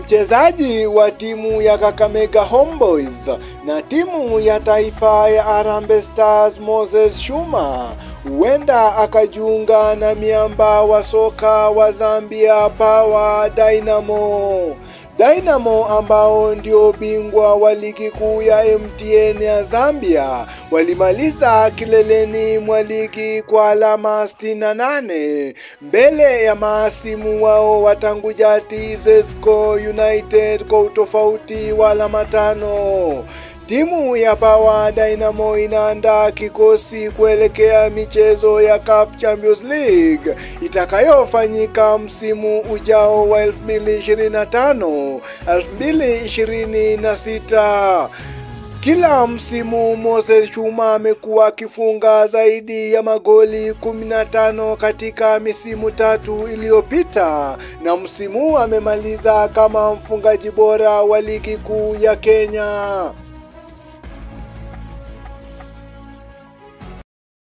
Mchezaji wa timu ya Kakamega Homeboys na timu ya taifa ya Harambee Stars Moses Shuma huenda akajiunga na miamba wa soka wa Zambia Power Dynamo. Dynamo ambao ndio bingwa wa ligi kuu ya MTN ya Zambia walimaliza kileleni mwa ligi kwa alama 68 mbele ya mahasimu wao wa tangu jadi Zesco United kwa utofauti wa alama 5. Timu ya Power Dynamo inaandaa kikosi kuelekea michezo ya CAF Champions League itakayofanyika msimu ujao wa 2025 2026. Kila msimu Moses Shuma amekuwa akifunga zaidi ya magoli 15 katika misimu 3 iliyopita, na msimu amemaliza kama mfungaji bora wa ligi kuu ya Kenya.